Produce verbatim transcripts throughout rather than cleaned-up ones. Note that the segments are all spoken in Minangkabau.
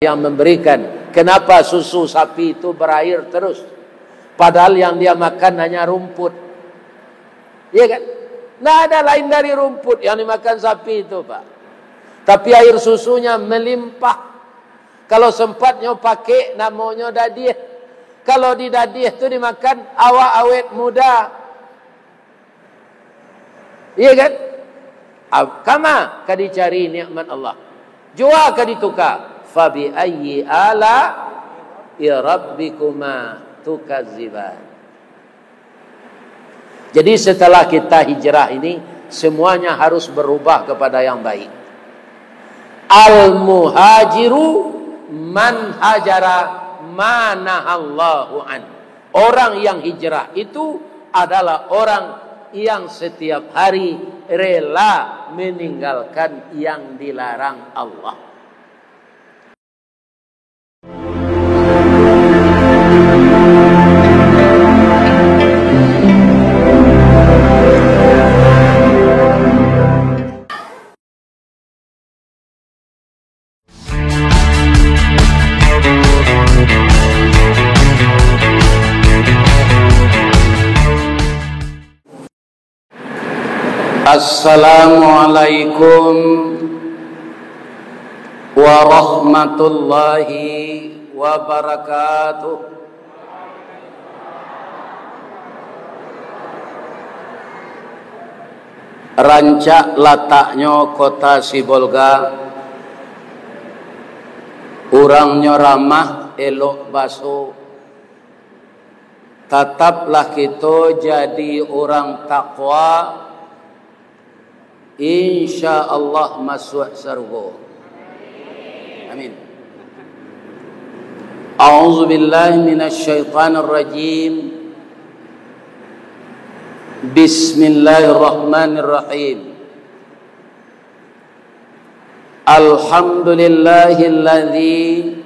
yang memberikan. Kenapa susu sapi itu berair terus? Padahal yang dia makan hanya rumput. Iya kan? Nggak ada lain dari rumput yang dimakan sapi itu, Pak. Tapi air susunya melimpah. Kalau sempat nyo pakai, namonyo dadiah. Kalau di dadiah tu dimakan, awak awet muda. Iya kan? Ab-, kama ka dicari nikmat Allah. Jua ka ditukar. Fabi ayyi ala'i rabbikuma tukadziban. Jadi setelah kita hijrah ini, semuanya harus berubah kepada yang baik. Al-muhajiru man hajara ma nahallahu an. Orang yang hijrah itu adalah orang yang setiap hari rela meninggalkan yang dilarang Allah. Assalamualaikum warahmatullahi wabarakatuh. Rancak lataknyo kota Sibolga, urangnyo ramah, elok baso. Tataplah kito jadi urang takwa, insya Allah masuak sarugo. Amin. A'udzubillahi minasyaitonirrajim. Bismillahirrahmanirrahim. Alhamdulillahilladzi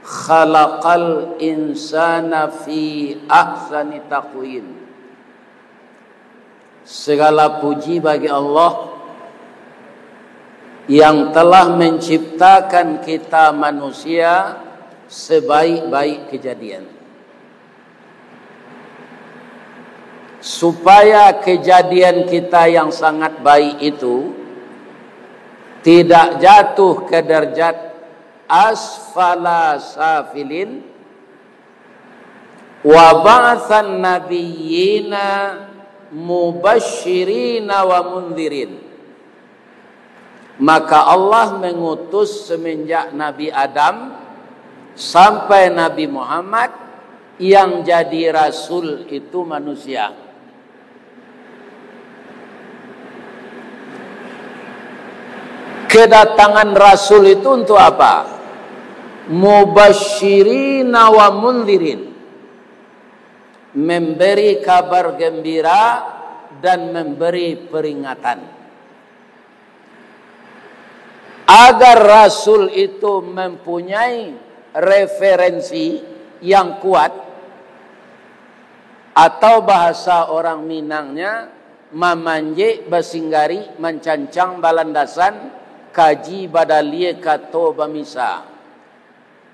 khalaqal insana fi ahsani taqwim. Segala puji bagi Allah yang telah menciptakan kita manusia sebaik-baik kejadian. Supaya kejadian kita yang sangat baik itu tidak jatuh ke derajat asfala safilin, wa ba'atsan nabiyyina mubasyirina wa mundzirin. Maka Allah mengutus semenjak Nabi Adam sampai Nabi Muhammad, yang jadi rasul itu manusia. Kedatangan rasul itu untuk apa? Mubasyirina wa mundzirin. Memberi kabar gembira dan memberi peringatan. Agar rasul itu mempunyai referensi yang kuat, atau bahasa orang Minangnya, mamanjek basinggari, mancancang balandasan, kaji badalie kato bamisa.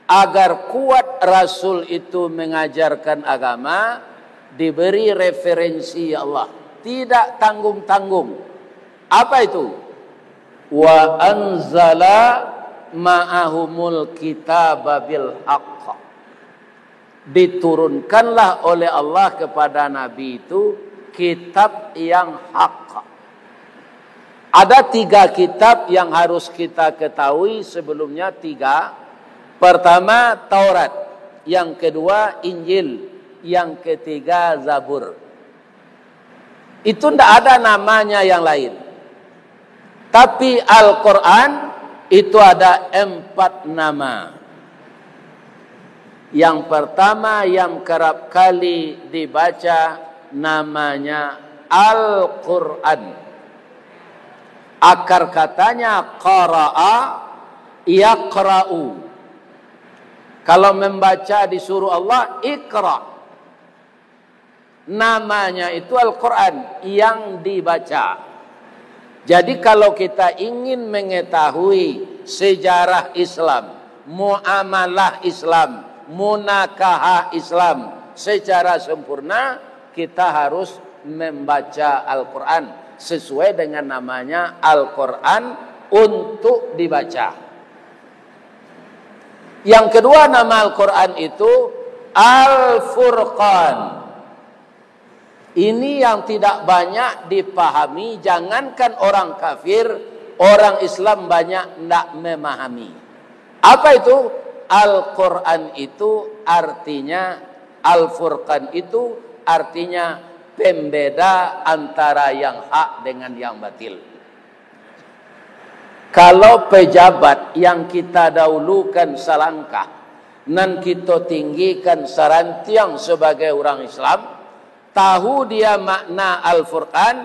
Agar kuat rasul itu mengajarkan agama, diberi referensi Allah. Tidak tanggung-tanggung. Apa itu? Wa anzala ma'ahumul kitaba bil haqq. Diturunkanlah oleh Allah kepada Nabi itu kitab yang hak. Ada tiga kitab yang harus kita ketahui sebelumnya, tiga. Pertama, Taurat. Yang kedua, Injil. Yang ketiga, Zabur. Itu ndak ada namanya yang lain. Tapi Al-Quran itu ada empat nama. Yang pertama yang kerap kali dibaca namanya Al-Quran. Akar katanya qara'a, yaqra'u. Kalau membaca disuruh Allah, iqra. Namanya itu Al-Quran yang dibaca. Jadi, kalau kita ingin mengetahui sejarah Islam, muamalah Islam, munakahah Islam secara sempurna, kita harus membaca Al-Quran sesuai dengan namanya Al-Quran untuk dibaca. Yang kedua, nama Al-Quran itu Al-Furqan. Ini yang tidak banyak dipahami, jangankan orang kafir, orang Islam banyak ndak memahami. Apa itu? Al-Quran itu artinya, Al-Furqan itu artinya pembeda antara yang hak dengan yang batil. Kalau pejabat yang kita dahulukan salangkah, nan kito tinggikan sarantiang sebagai urang Islam, tahu dia makna Al-Furqan,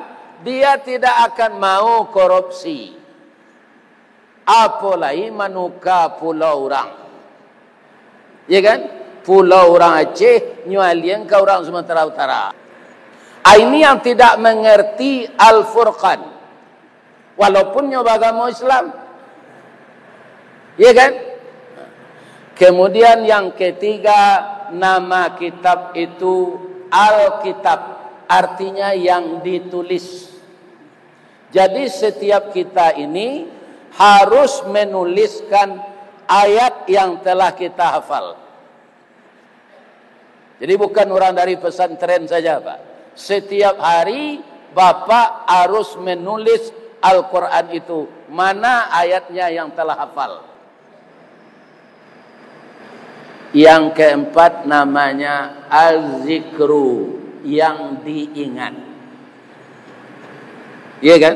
dia tidak akan mau korupsi. Apo lai manuka pulau urang. Ya kan? Pulau urang Aceh, nyo aliang ka urang Sumatera Utara. Ah, ini yang tidak mengerti Al-Furqan. Walaupun nyo bagamo Islam. Ya kan? Kemudian yang ketiga, nama kitab itu Alkitab, artinya yang ditulis. Jadi setiap kita ini harus menuliskan ayat yang telah kita hafal. Jadi bukan urang dari pesantren saja, Pak. Setiap hari Bapak harus menulis Al-Quran itu, mana ayatnya yang telah hafal. Yang keempat namanya Az-Zikru, yang diingat. Iya kan?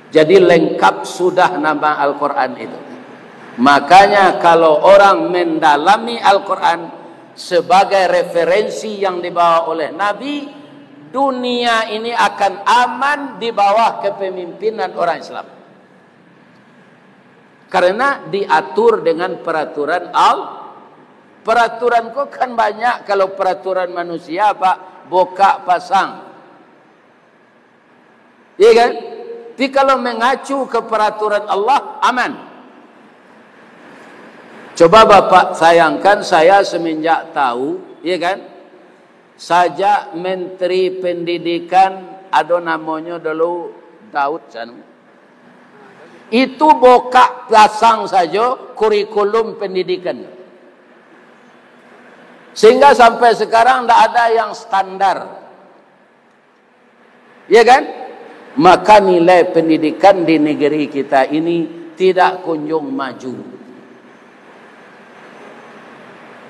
Jadi lengkap sudah nama Al-Quran itu. Makanya kalau orang mendalami Al-Quran sebagai referensi yang dibawa oleh Nabi, dunia ini akan aman di bawah kepemimpinan orang Islam. Karena diatur dengan peraturan Al-, peraturan ko kan banyak, kalau peraturan manusia, Pak, bokak pasang. Iya kan? Tapi kalau mengacu ke peraturan Allah, aman. Coba Bapak sayangkan, saya semenjak tahu, iya kan? Sajak Menteri Pendidikan, ado namonyo dulu Daud Sanu. Itu bokak pasang sajo kurikulum pendidikan. Sehingga sampai sekarang ndak ada yang standar. Ya kan? Maka nilai pendidikan di negeri kita ini tidak kunjung maju.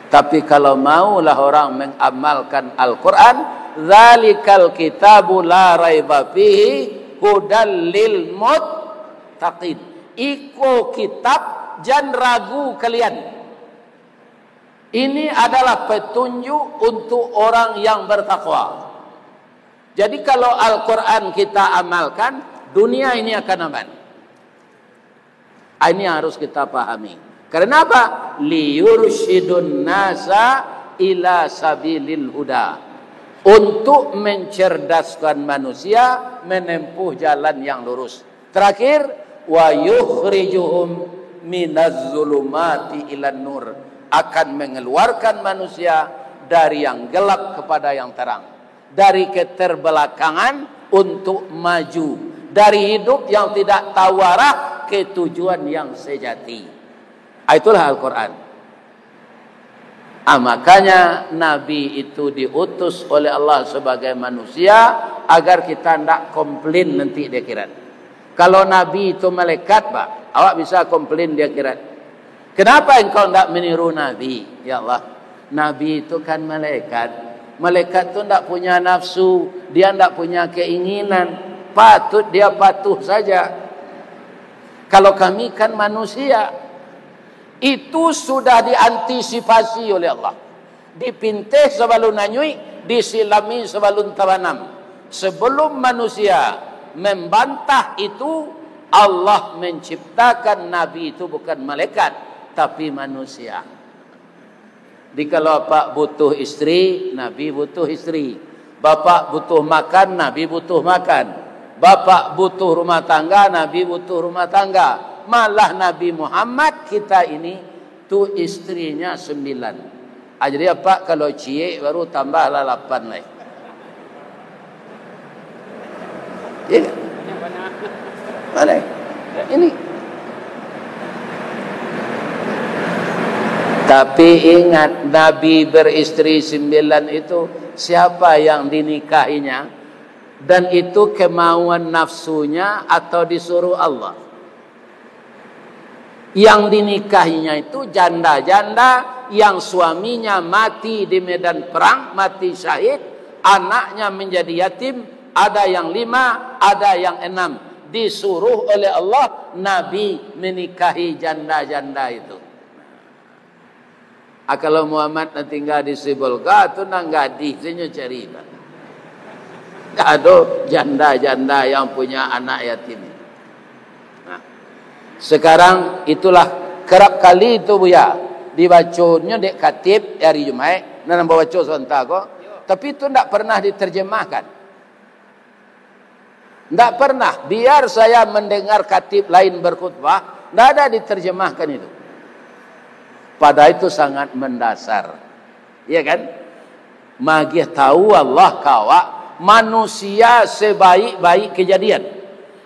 Tapi kalau maulah orang mengamalkan Al-Quran, "Dzalikal kitabu la raiba fihi hudal lil muttaqin." Iko kitab, jan ragu kalian. Ini adalah petunjuk untuk orang yang bertakwa. Jadi kalau Al-Quran kita amalkan, dunia ini akan aman. Ah, ini yang harus kita pahami. Karena apa? Liyursyidun nasa ila sabilil huda. Untuk mencerdaskan manusia menempuh jalan yang lurus. Terakhir, wa yukhrijuhum minaz zulumati ilan nur. Akan mengeluarkan manusia dari yang gelap kepada yang terang. Dari keterbelakangan untuk maju, dari hidup yang tidak tahu arah ke tujuan yang sejati. Ah, itulah Al-Quran. Ah, makanya Nabi itu diutus oleh Allah sebagai manusia agar kita ndak komplain nanti di akhirat. Kalau Nabi itu malaikat, Pak, awak bisa komplain di akhirat. Kenapa engkau ndak meniru Nabi? Ya Allah, Nabi itu kan malaikat. Malaikat tu ndak punya nafsu, dia ndak punya keinginan. Patut dia patuh saja. Kalau kami kan manusia, itu sudah diantisipasi oleh Allah. Dipinteh sabalun anyuik, disilami sabalun tabanam. Sebelum manusia membantah itu, Allah menciptakan Nabi itu bukan malaikat, tapi manusia. Jadi kalau Bapak butuh istri, Nabi butuh istri. Bapak butuh makan, Nabi butuh makan. Bapak butuh rumah tangga, Nabi butuh rumah tangga. Malah Nabi Muhammad kita ini Tu istrinya sembilan. Ah, jadi apak kalau ciek baru tambahlah lapan lai. Iya kan? Mana? Ini. Tapi ingat, Nabi beristri sembilan itu, siapa yang dinikahinya? Dan itu kemauan nafsunya atau disuruh Allah? Yang dinikahinya itu janda-janda yang suaminya mati di medan perang, mati syahid, anaknya menjadi yatim, ada yang lima, ada yang enam, disuruh oleh Allah Nabi menikahi janda-janda itu. Ah, kalau Muhammad nan tinggal di Sibolga tu, nan gadih tu nyo cari, Pak. Ndak ado janda-janda yang punya anak yatim. Nah, sekarang itulah kerap kali tu, Buya, dibaconyo dek khatib hari Jumaik, nan ambo baco sabanta ko, tapi itu ndak pernah diterjemahkan. Ndak pernah, biar saya mendengar khatib lain berkhutbah, ndak ada diterjemahkan itu. Padahal itu sangat mendasar. Iya kan? Magiah tahu Allah ka awak, manusia sebaik-baik kejadian.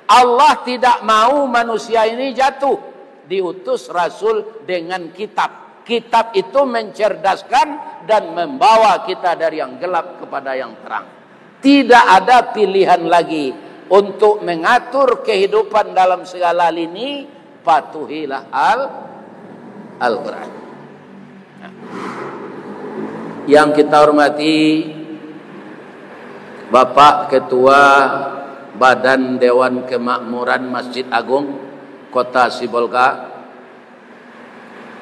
Allah tidak mau manusia ini jatuh. Diutus Rasul dengan kitab. Kitab itu mencerdaskan dan membawa kita dari yang gelap kepada yang terang. Tidak ada pilihan lagi untuk mengatur kehidupan dalam segala lini, patuhilah Al-, Al-Quran. Yang kita hormati Bapak Ketua Badan Dewan Kemakmuran Masjid Agung Kota Sibolga,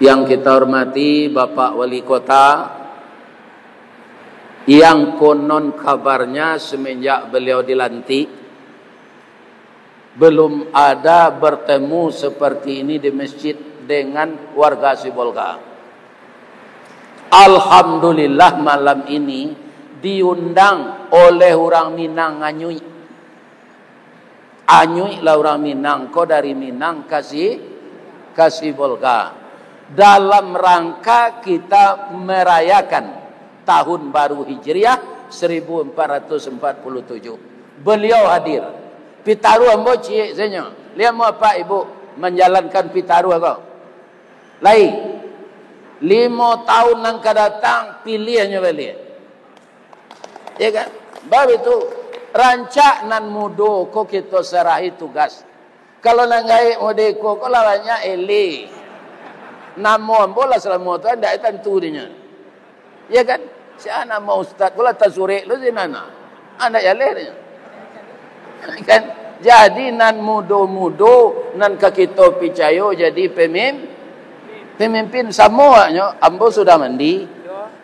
yang kita hormati Bapak Wali Kota, yang konon kabarnya semenjak beliau dilantik, belum ada bertemu seperti ini di masjid dengan warga Sibolga. Alhamdulillah, malam ini diundang oleh urang Minang Anyuik. Anyuik lah urang Minang ko dari Minang ka Si-, ka Sibolga. Dalam rangka kita merayakan tahun baru Hijriah seribu empat ratus empat puluh tujuh. Beliau hadir. Pitaruah ambo ciek sajo. Lai amuah apak ibuk manjalankan pitaruah ko? Lai. Limo tahun nan ka datang, piliahnyo baliak. Ya kan? Bab itu, rancak nan mudo ko kito sarahi tugas. Kalau nan gaek mode ko, ko lah banyak eleh. Namo ambo lah salamo tu, ndak tantu dinyo. Ya kan? Sia namo ustaz ko lah tasurek lu sinan. Ndak jaleh dinyo. Kan? Jadi nan mudo-mudo, nan ka kito picayo jadi pemim-, pemimpin, samo awaknyo, ambo sudah mandi,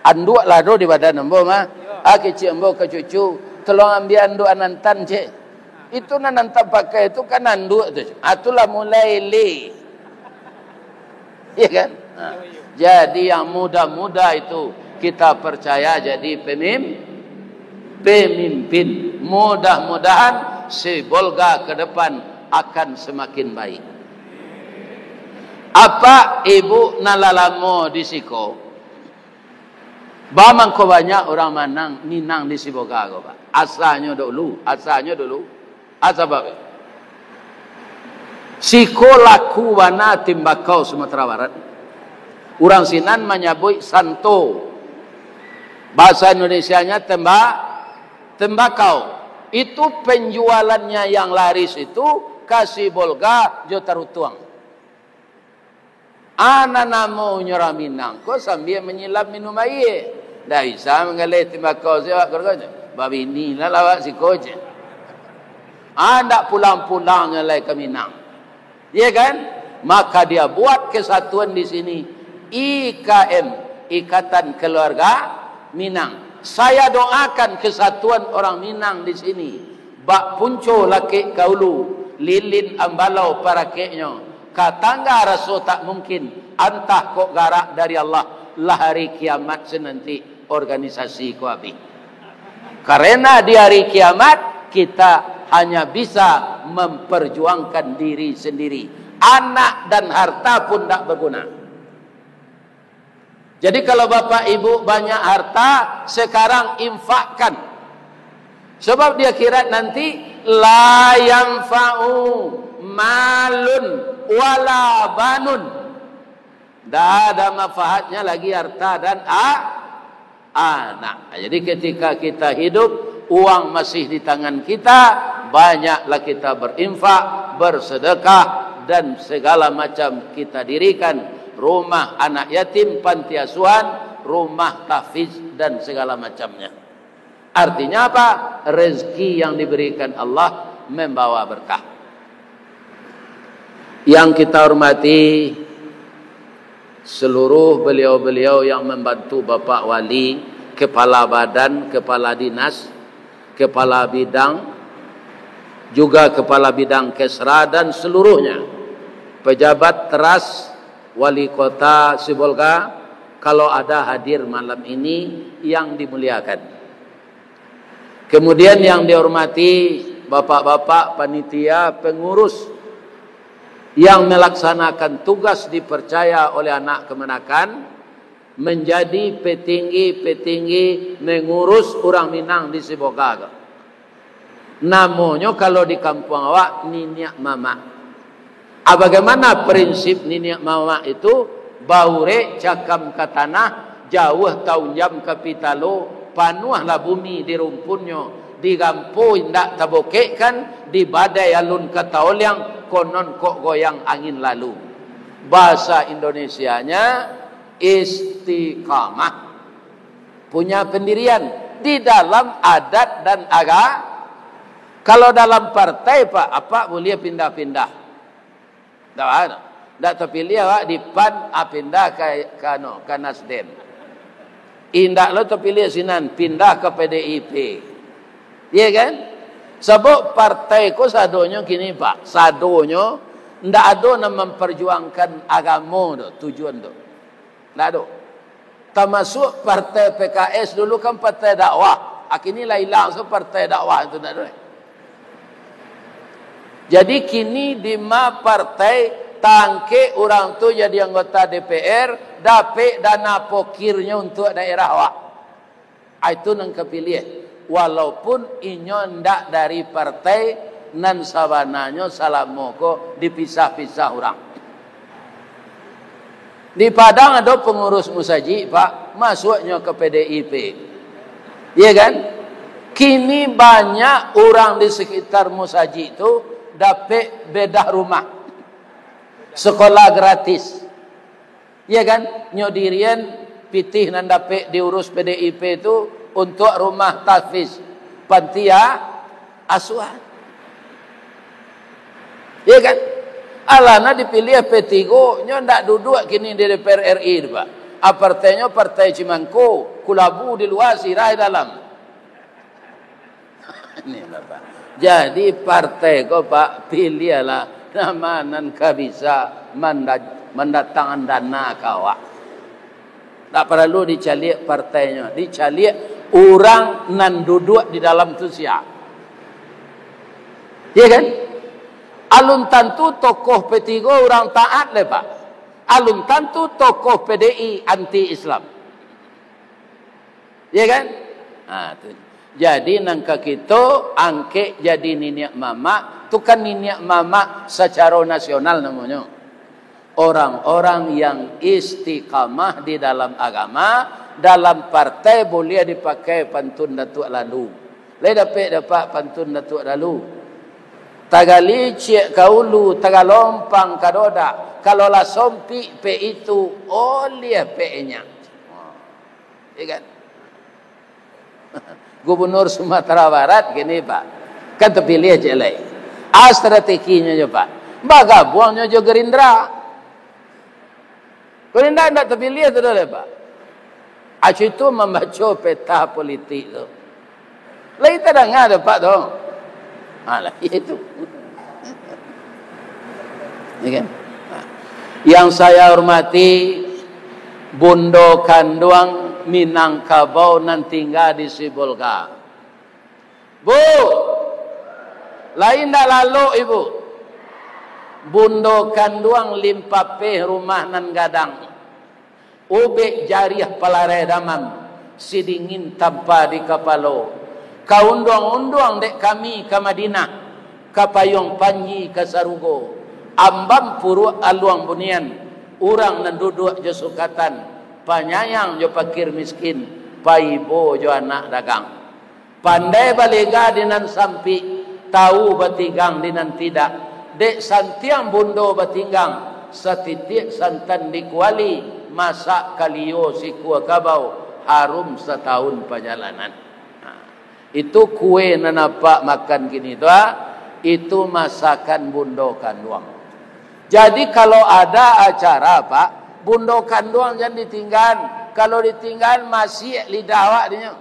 anduak lah ado di badan ambo mah. Ah, kecek ambo ka cucu, tolong ambiak anduak Anantan, cek. Itu nan Anantan pakai tu kan anduak tu, cek. Ah, tu lah mulai eleh. Iya kan? Nah, jadi yang muda-muda itu kita percaya jadi pemim-, pemimpin. Mudah-mudahan Sibolga ke depan akan semakin baik. Apak ibuk nan lah lamo di siko, ba mangko banyak urang Manang, Minang di Sibolga ko, Pak. Asanyo dulu, asanyo dulu. Ah, sabab siko laku bana tembakau Sumatera Barat. Urang sinan manyabuik santo. Bahasa Indonesianya temba-, tembakau. Itu penjualannya yang laris itu ka Sibolga jo Tarutuang. Anak namonyo urang Minang ko sambia manyilam minum aia. Ndak bisa manggaleh tembakau siwak keluarga. Babini lah lawak siko je. Ah, ndak pulang-pulang lai ka Minang. Iya kan? Maka dia buat kesatuan di sini. I K M, Ikatan Keluarga Minang. Saya doakan kesatuan orang Minang di sini. Bak punco lakek ka ulu, lilin ambalau parakeknyo, ka tangga raso tak mungkin, antah kok garak dari Allah, lah hari kiamat se nanti organisasi ko abih. Karena di hari kiamat, kita hanya bisa memperjuangkan diri sendiri. Anak dan harta pun ndak berguna. Jadi, kalau bapak ibu banyak harta, sekarang infakkan. Sebab di akhirat nanti, la yanfa'u malun wala banun. Tidak ada manfaatnya lagi harta dan a-, anak. Jadi, ketika kita hidup, uang masih di tangan kita, banyaklah kita berinfak, bersedekah, dan segala macam kita dirikan, rumah anak yatim, panti asuhan, rumah tahfiz, dan segala macamnya. Artinya apa? Rezeki yang diberikan Allah membawa berkah. Yang kita hormati seluruh beliau-beliau yang membantu Bapak Wali, kepala badan, kepala dinas, kepala bidang, juga kepala bidang Kesra dan seluruhnya, pejabat teras, Wali Kota Sibolga, kalau ada hadir malam ini yang dimuliakan. Kemudian yang dihormati bapak-bapak panitia pengurus yang melaksanakan tugas dipercaya oleh anak kemenakan menjadi petinggi-petinggi mengurus urang Minang di Sibolga ko. Namonyo kalau di kampuang awak, niniak mamak. Ah, bagaimana prinsip niniak mamak itu? Baurek cakam ka tanah, jauah taunjam ka pitalo, panuahlah bumi di rumpunnyo, digampo indak tabokekkan, di badai alun ka taoliang, konon kok goyang angin lalu. Bahasa Indonesianya, istiqamah. Punya pendirian di dalam adat dan aga-, kalau dalam partai, Pak, apak buliah pindah-pindah. Ndak, ndak tapiliah awak di pan, ah, pindah ka, ka, anu, ka Nasdem. Indak lo tapiliah sinan, pindah ka P D I P. Iya kan? Sabab partai ko sadonyo kini, Pak, sadonyo ndak ado nan mamparjuangkan agamo tu, tujuan tu. Ndak ado. Tamasuak partai P K S dulu kan partai dakwah. Ah, kini lah ilang se partai dakwah tu, ndak ado. Jadi kini dima partai tangkek urang tu jadi anggota D P R, dapek dana pokirnyo untuak daerah awak. Ah, itu nan kapiliah. Walaupun inyo ndak dari partai nan sabananyo salamo ko dipisah-pisah urang. Di Padang ado pangurus musajik, Pak, masuaknyo ka P D I P. Iya kan? Kini banyak urang di sekitar musajik tu dapek bedah rumah. Sekolah gratis. Iya kan? Nyo dirian pitih nan dapek diurus P D I P tu untuak rumah tahfiz, panti a-, asuhan. Iya kan? Alah, nan dipiliah P tigo, nyo ndak duduak kini di D P R R I tu, Pak. Ah, partainyo partai cimangko, kulabu di lua, sirah di dalam. Ni, Bapak. Jadi, partai ko, Pak, piliahlah nama nan ka bisa manda-, mandatangan dana ka awak. Tak paralu dicaliak partainyo, dicaliak urang nan duduak di dalam tu sia. Iya kan? Alun tantu tokoh P tigo urang taat lai, Pak. Alun tantu tokoh P D I anti Islam. Iya kan? Ha, tu. Jadi, nan ka kito angkek jadi niniak mamak, tu kan niniak mamak sacaro nasional namonyo. Orang-orang yang istiqamah di dalam agama, dalam partai buliah dipakai pantun Datuak Lalu. Lai dapek dek Apak pantun Datuak Lalu? Tagalicik ka ulu, tagalompang ka dodak. Kalau lah sompik pek itu, oliah pek inyak. Ha. Iya kan? Gubernur Sumatera Barat kini, Pak. Kan tapiliah ciek lai. A strateginyo jo, Pak. Bagabuangnyo jo Gerindra. Gerindra ndak tapiliah tu doh lai, Pak. Acu itu mambaco peta politik tu. Lai tadanga dek Apak tu? Ha, lah, itu. Ya kan? Ha. Yang saya hormati, Bundo Kanduang Minangkabau nan tingga di Sibolga. Bu, lai ndak lalok Ibu? Bundo Kanduang limpapeh rumah nan gadang. Ubek jariah palarai damam, sidingin tampa di kapalo. Kaunduang-unduang dek kami ka Madinah, kapayuang panji ka sarugo. Ambam puruak aluang bunian, urang nan duduak jo sukatan, panyayang jo pakir miskin, paibo jo anak dagang. Pandai balega di nan sampik, tawu batigang di nan tidak. Dek santiang bundo batinggang, satitiak santan di kuali, masak kalio sikua kabau, harum satahun pajalanan. Nah, itu kue nan apak makan kini tu, ah, itu masakan bundo kanduang. Jadi, kalau ada acara, Pak, bundo kanduang jan ditinggan. Kalau ditinggan, masiak lidah awak dinyo.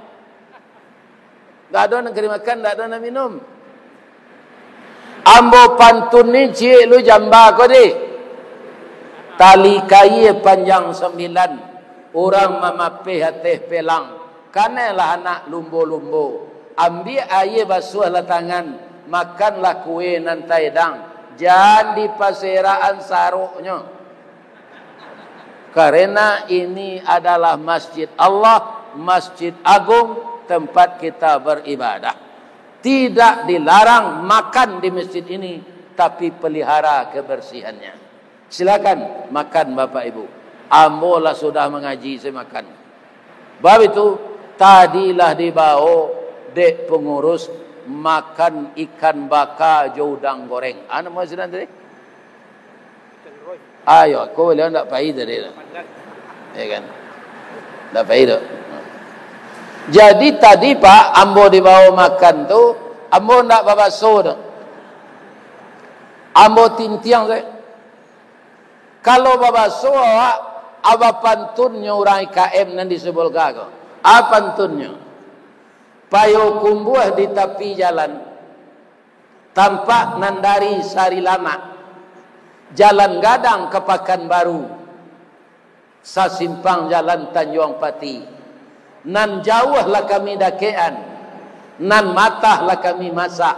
Ndak ado nan ka dimakan, ndak ado nan minum. Ambo pantun ni ciek lu jamba ko deh. Tali kaia panjang sambilan, urang mamapeh ateh pelang, kanailah anak lumbo-lumbo, ambiak aia basuahlah tangan, makanlah kue nan taedang, jan dipaserakan saroknyo. Karena ini adalah masjid Allah, masjid agung, tempat kita beribadah. Tidak dilarang makan di masjid ini, tapi pelihara kebersihannya. Silakan makan, Bapak Ibu. Ambo lah sudah mangaji, saya makan. Bab itu, tadi lah dibawa dek pengurus makan ikan baka jo udang goreng. Anu mau sidang tadi? Ayo, ko baliau ndak pai tadi tu. Ya kan? Ndak pai tu. Jadi tadi, Pak, ambo dibawa makan tu, ambo ndak babaso tu. Ambo tintiang sajo. Kalau babaso awak, aba pantunnyo urang I K M nan di Sibolga ko. A pantunnyo. Payokumbuah di tapi jalan. Tampak nan dari Sarilamak, jalan gadang ka Pakanbaru, sasimpang jalan Tanjuang Pati. Nan jauah lah kami dakekan, nan matah lah kami masak.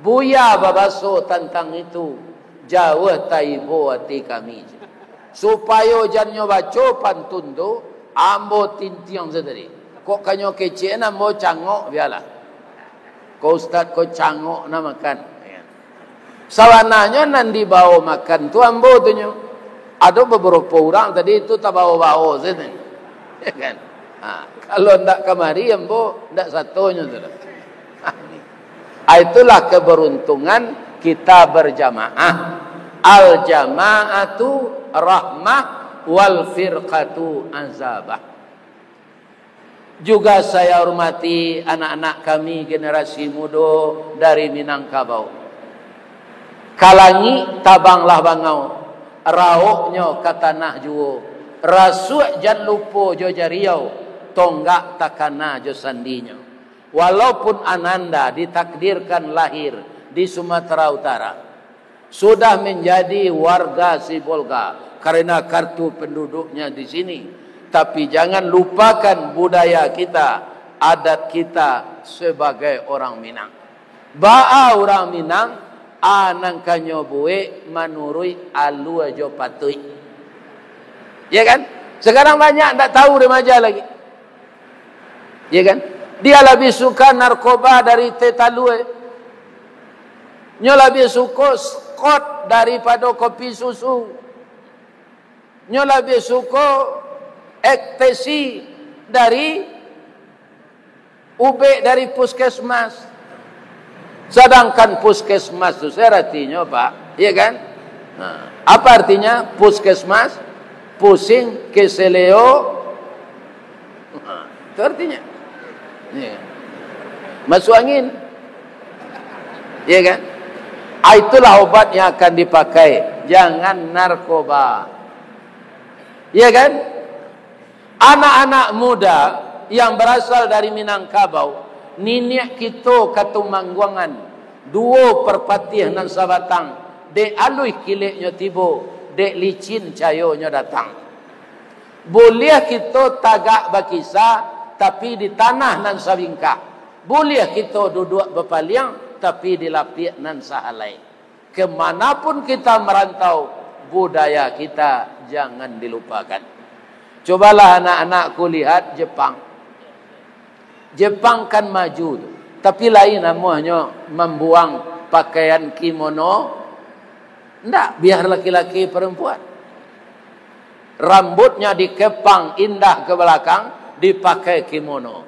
Buya babaso tantang itu, jauah taibo ati kami. Supayo jan nyo baco pantun tu, ambo tintiang sajo tadi. Kok kanyo kecek, ambo cangok, bialah. Ko ustad ko cangok na makan. Sabananyo nan dibawo makan tu ambo tu nyo. Ado babarapo urang tadi tu tabawo-bawo sajo. Ya kan? Ha, kalau ndak kamari ambo ndak satonyo tu. Ha, itulah keberuntungan kita berjamaah. Al jama'atu rahmah wal firqatu azabah. Juga saya hormati anak-anak kami generasi mudo dari Minangkabau. Ka langik tabanglah bangau, raoknyo ka tanah juo, rasuak jan lupo jo jariau, tonggak takana jo sandinyo. Walaupun ananda ditakdirkan lahir di Sumatera Utara, sudah menjadi warga Sibolga karena kartu penduduknya di sini. Tapi jangan lupakan budaya kita, adat kita sebagai orang Minang. Baa urang Minang, a nan kanyo buek manuruik alua jo patuik. Ya kan? Sekarang banyak ndak tahu remaja lagi. Ya kan? Dia lebih suka narkoba dari teh talua. Nyo lebih suko skot daripado kopi susu. Nyo lebih suko ektasi dari ubek dari puskesmas. Sedangkan puskesmas tu, saya artinya, Pak, ya kan? Nah, apa artinya puskesmas? Pusing, keseleo. Nah, itu artinya. Ya. Masuk angin. Ya kan? Ah, itulah obat yang akan dipakai. Jangan narkoba. Ya kan? Anak-anak muda yang barasal dari Minangkabau, niniak kito Katumangguangan, duo Parpatiah nan sabatang, dek aluih kileknyo tibo, dek licin cayonyo datang. Buliah kito tagak bakisa, tapi di tanah nan sabingkah. Buliah kito duduak bapaliang, tapi di lapiak nan sahalai. Kemanapun kita merantau, budaya kita jangan dilupakan. Cobalah anak-anak kulihat Jepang. Jepang kan maju tu. Tapi lain amuahnyo mambuang pakaian kimono. Ndak, biar laki-laki perempuan. Rambutnya dikepang indah ke belakang, dipakai kimono.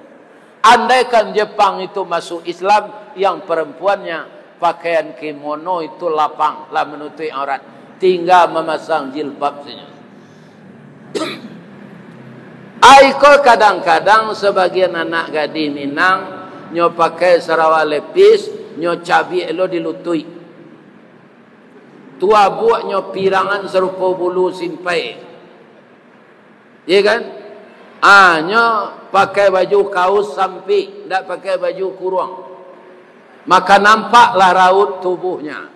Andaikan Jepang itu masuk Islam, yang perempuannya pakaian kimono itu lapang, lah menutup aurat, tinggal memasang jilbab saja. Ai ko kadang-kadang sebagian anak gadih Minang, nyo pakai sarawa lepis, nyo cabiak lo di lutuik. Tuabuaknyo pirangan sarupo bulu simpai. Iya kan? Ah, nyo pakai baju kaus sampik, ndak pakai baju kuruang. Maka nampaklah raut tubuhnya.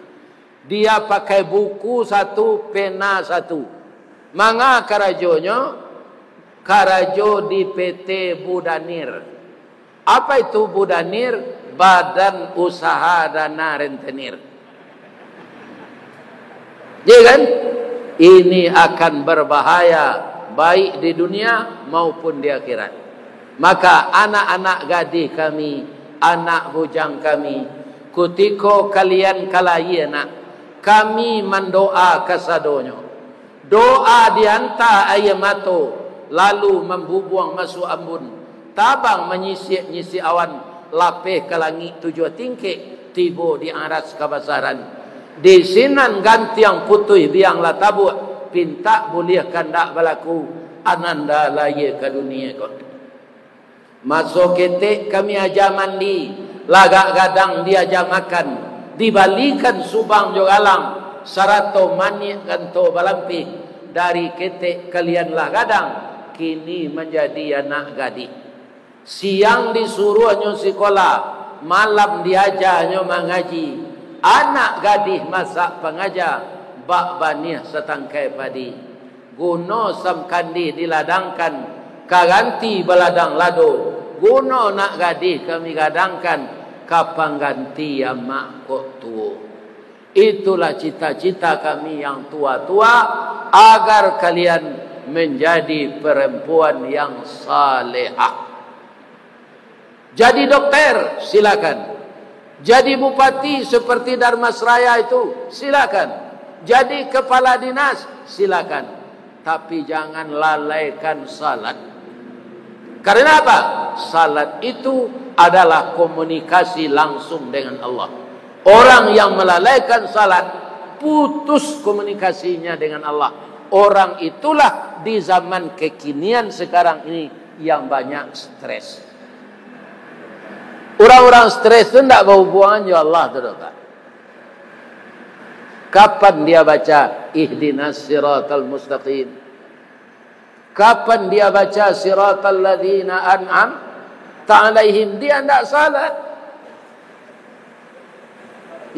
Dia pakai buku satu, pena satu. Manga karajonyo? Karajo di P T Budanir. Apa itu Budanir? Badan Usaha Dana Rentenir. Iya kan? Ini akan berbahaya, baik di dunia maupun di akhirat. Maka anak-anak gadih kami, anak bujang kami, kutiko kalian ka layie nak, kami mandoa kasadonyo. Doa dianta aia mato, lalu mambubuang masuak ambun, tabang manyisik-nyisik awan, lapeh ka langik tujuah tingkek, tibo di aras kabasaran. Di sinan gantiang putuih biang lah tabuak, pintak buliah kandak balaku, ananda layie ka dunie ko. Maso ketek kami aja mandi, lagak gadang diaja makan, dibalikan subang jo galang, sarato maniak ganto balampih, dari ketek kalian lah gadang, kini manjadi anak gadih. Siang disuruahnyo sikola, malam diajanyo mangaji, anak gadih masak pangaja, bak baniah satangkai padi. Guno samkandih diladangkan, ka ganti baladang lado, guno nak gadih kami gadangkan, ka pangganti amak kok tuo. Itulah cita-cita kami yang tua-tua, agar kalian menjadi perempuan yang salehah. Jadi dokter, silakan. Jadi bupati seperti Darmasraya itu, silakan. Jadi kepala dinas, silakan. Tapi jangan lalaikan salat. Karena apa? Salat itu adalah komunikasi langsung dengan Allah. Orang yang melalaikan salat, putus komunikasinya dengan Allah. Orang itulah di zaman kekinian sekarang ini yang banyak stres. Urang-urang stres tu ndak bahubungan jo Allah tu doh, Pak. Kapan dia baca ihdinas siratal mustaqim? Kapan dia baca siratal ladzina an'amta alaihim? Dia ndak salat.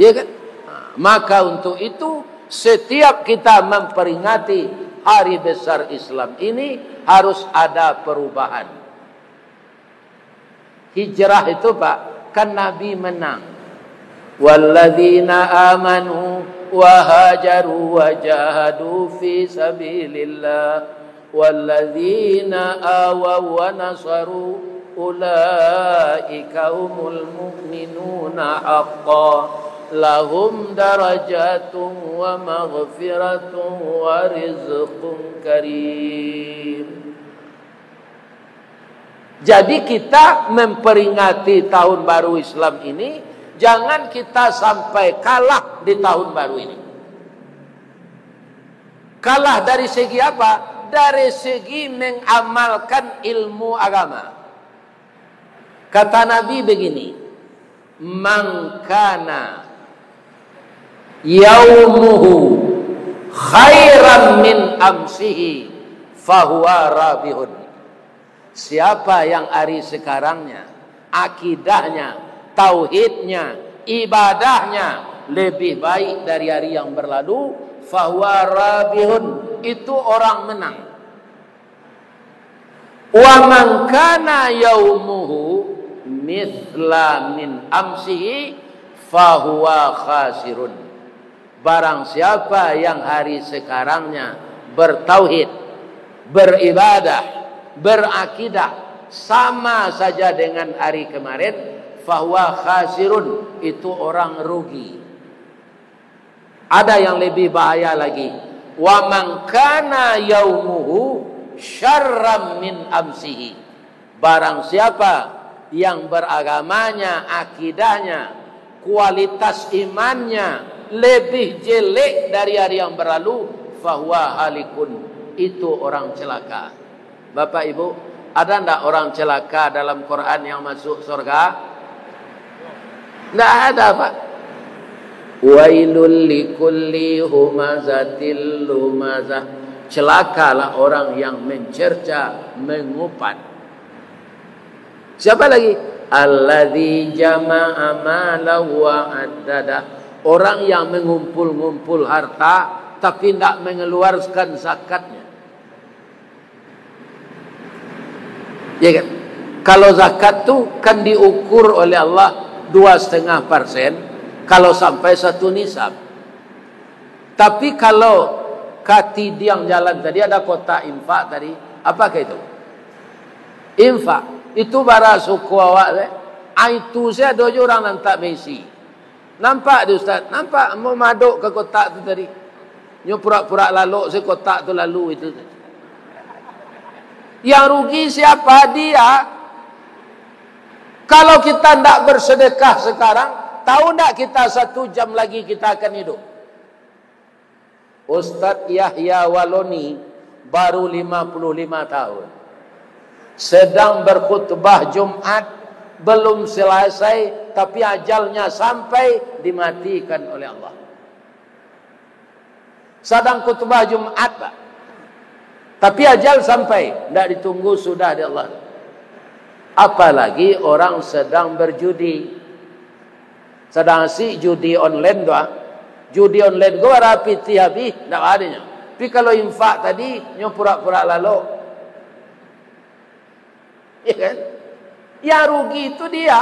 Ya kan? Nah, maka untuk itu, setiap kita memperingati hari besar Islam ini, harus ada perubahan. Hijrah itu, Pak, kan Nabi menang. Walladzina amanu wa hajaru wa jahadu fi sabilillah, walladzina awaw wa nasaru, ulaika humul mu'minuna haqqa, lahum darajatun wa maghfiratun wa rizqun karim. Jadi kita memperingati tahun baru Islam ini, jangan kita sampai kalah di tahun baru ini. Kalah dari segi apa? Dari segi mengamalkan ilmu agama. Kata Nabi begini, "Man kana yaumuhu khairan min amsihi, fahuwa rabihun." Siapa yang hari sekarangnya, akidahnya, tauhidnya, ibadahnya lebih baik dari hari yang berlalu, fahuwa rabihun, itu orang menang. Wa man kana yaumuhu mithla min amsihi, fahuwa khasirun. Barang siapa yang hari sekarangnya bertauhid, beribadah, berakidah sama saja dengan hari kemarin, fahuwa khasirun, itu orang rugi. Ada yang lebih bahaya lagi. Wa man kana yaumuhu syarran min amsihi. Barang siapa yang beragamanya, akidahnya, kualitas imannya lebih jelek dari hari yang berlalu, fahuwa halikun, itu orang celaka. Bapak Ibu, ada ndak orang celaka dalam Quran yang masuk surga? Ndak ada, Pak. Wailul likulli humazatil lumazah. Celakalah orang yang mencerca, mengupat. Siapa lagi? Alladzi jama'a malan wa addada. Orang yang mengumpul-ngumpul harta, tapi ndak mengeluarkan zakatnya. Ya kan? Kalau zakat tu kan diukur oleh Allah dua setengah persen, kalau sampai satu nisab. Tapi kalau katidiang jalan tadi, ada kotak infak tadi, apakah itu? Infak. Itu bara suku awak tu, eh? Ah, itu saja ado jo urang nan tak baisi. Nampak tu, Ustaz? Nampak, mau madok ka kotak tu tadi. Nyo purak-purak lalok se kotak tu lalu itu. Yang rugi siapa? Dia. Kalau kita ndak bersedekah sekarang, tahu ndak kita satu jam lagi kita akan hidup? Ustadz Yahya Waloni baru lima puluh lima tahun. Sedang berkhutbah Jumat, belum selesai, tapi ajalnya sampai, dimatikan oleh Allah. Sedang khutbah Jumat, Pak. Tapi ajal sampai, ndak ditunggu, sudah di Allah. Apalagi orang sedang berjudi. Sadang asik judi online tu, ah. Judi online ko bara pitih habih, ndak adonyo. Tapi kalau infak tadi, nyo purak-purak lalok. Ya kan? Yang rugi itu dia.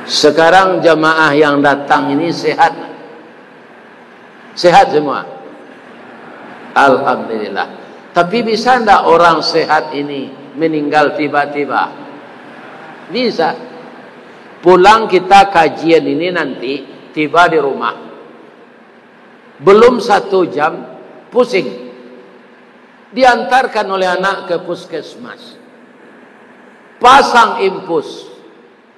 Sekarang jamaah yang datang ini sehat? Sehat semua? Alhamdulillah. Tapi bisa ndak orang sehat ini meninggal tiba-tiba? Bisa. Pulang kita kajian ini nanti, tiba di rumah. Belum satu jam, pusing. Diantarkan oleh anak ke puskesmas. Pasang infus.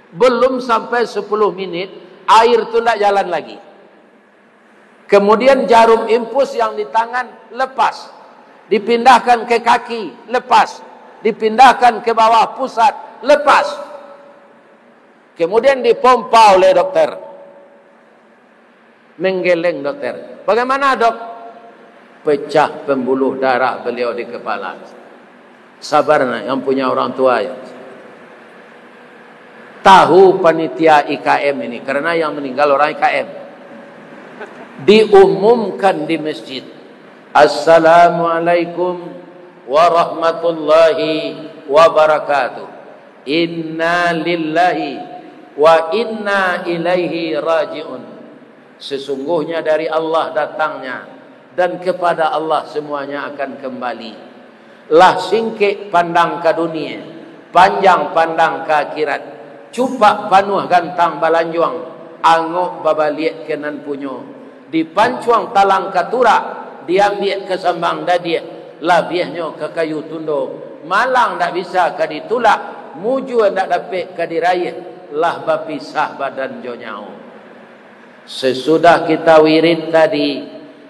Belum sampai sepuluh menit, air tu ndak jalan lagi. Kemudian jarum infus yang di tangan lepas, dipindahkan ke kaki, lepas, dipindahkan ke bawah pusat, lepas. Kemudian dipompa oleh dokter. Menggeleng dokter. "Bagaimana, Dok?" "Pecah pembuluh darah beliau di kepala." Sabar nak, yang punya orang tua ya. Tahu panitia I K M ini, karena yang meninggal orang I K M. Diumumkan di masjid, "Assalamualaikum warahmatullahi wabarakatuh. Inna lillahi wa inna ilaihi raji'un." Sesungguhnya dari Allah datangnya, dan kepada Allah semuanya akan kembali. Lah singkek pandang ka dunia, panjang pandang ka akhirat. Cupak panuah gantang balanjuang, angok babaliak ka nan punyo. Dipancuang talang ka turak, diambiak ka sambang dadiah, labiahnyo ka kayu tundo. Malang ndak bisa ka ditulak, mujua ndak dapek ka diraiah, lah bapisah badan jo nyawo. Sesudah kita wirid tadi,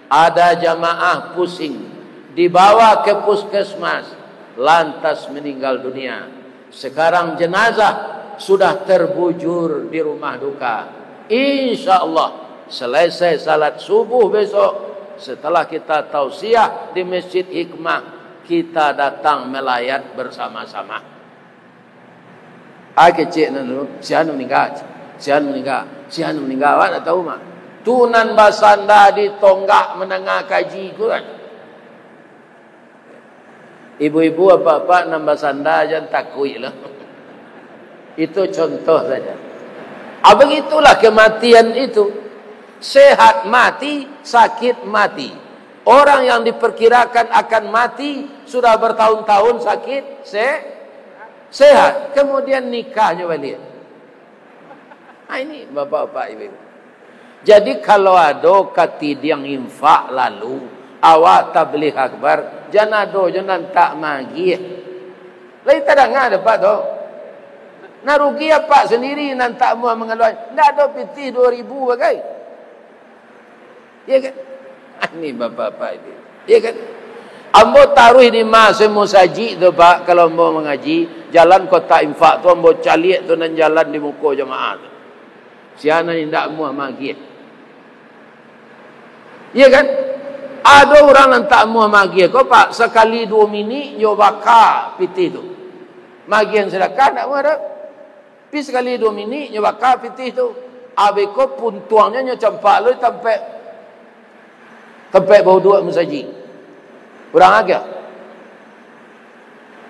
ada jamaah pusing, dibawa ke puskesmas, lantas meninggal dunia. Sekarang jenazah sudah terbujur di rumah duka. Insya Allah, selesai salat subuh besok, setelah kita tausiah di Masjid Hikmah, kita datang melayat bersama-sama. Ah, kecek nan dulu, si anu meninggal, si anu meninggal, si anu meninggal, awak ndak tahu mah. Tu nan basanda di tonggak mandanga kaji ko kan. Ibu-ibu, apak-apak nan basanda jan takuik lah. Itu contoh saja. Ah, begitulah kematian itu. Sehat mati, sakit mati. Orang yang diperkirakan akan mati, sudah bertahun-tahun sakit, se-, sehat. Kemudian nikahnyo baliak. Ha, ini bapak-bapak, ibu-ibu. Jadi, kalau ado katidiang infak lalu, awak tabligh akbar, jan ado jo nan tak magiah. Lai tadanga dek apak tu. Nah, rugi apak sendiri nan tak amuah mangaluakan. Ndak ado pitih duo ribu bagai. Iya kan? Ini bapak-bapak ini. Iya kan? Ambo taruih di ma-, se musajik tu, Pak, kalau ambo mangaji, jalan kotak infak tu ambo caliak tu nan jalan di muko jamaah tu. Sia nan indak amuah magiah. Iya kan? Ado urang nan tak amuah magiah ko, Pak, sakali duo minik yo baka pitih tu. Magiahan sadakah ndak amuah doh. Pi sakali duo minik nyo baka pitih tu. Abih ko puntuangnyo nyo campak lo di tampek, tampek bauduak musajik. Urang agiah.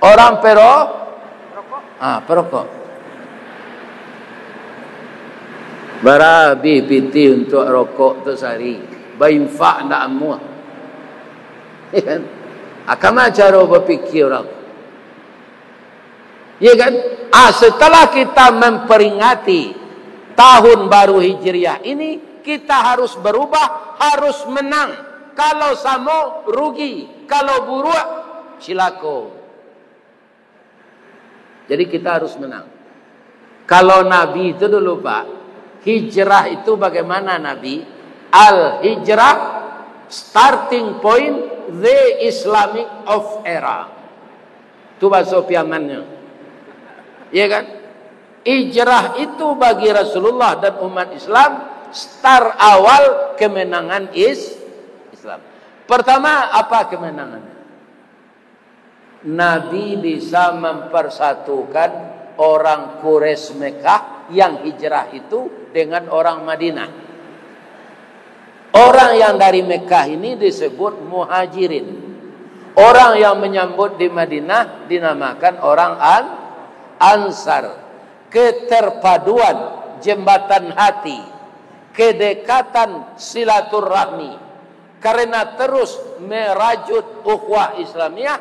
Orang pero-, ah, perokok. Barabih pitih untuak rokok tu sahari. Bainfak ndak amuah. Iya kan? Ah, kama caro bapikia urang? Iya kan? Ah, setelah kita memperingati tahun baru Hijriah ini, kita harus berubah, harus menang. Kalau samo, rugi. Kalau buruak, cilako. Jadi, kita harus menang. Kalau Nabi itu dulu, Pak, hijrah itu bagaimana Nabi? Al-hijrah, starting point, the Islamic of era. Tu bahaso Piamannyo. Iya kan? Hijrah itu bagi Rasulullah dan umat Islam, start awal kemenangan is-, Islam. Pertama, apa kemenangannya? Nabi bisa mempersatukan orang Quraisy Mekah yang hijrah itu dengan orang Madinah. Orang yang dari Mekah ini disebut Muhajirin. Orang yang menyambut di Madinah dinamakan orang An-, Ansar. Keterpaduan jembatan hati, kedekatan silaturahmi, karena terus merajut ukhuwah Islamiyah,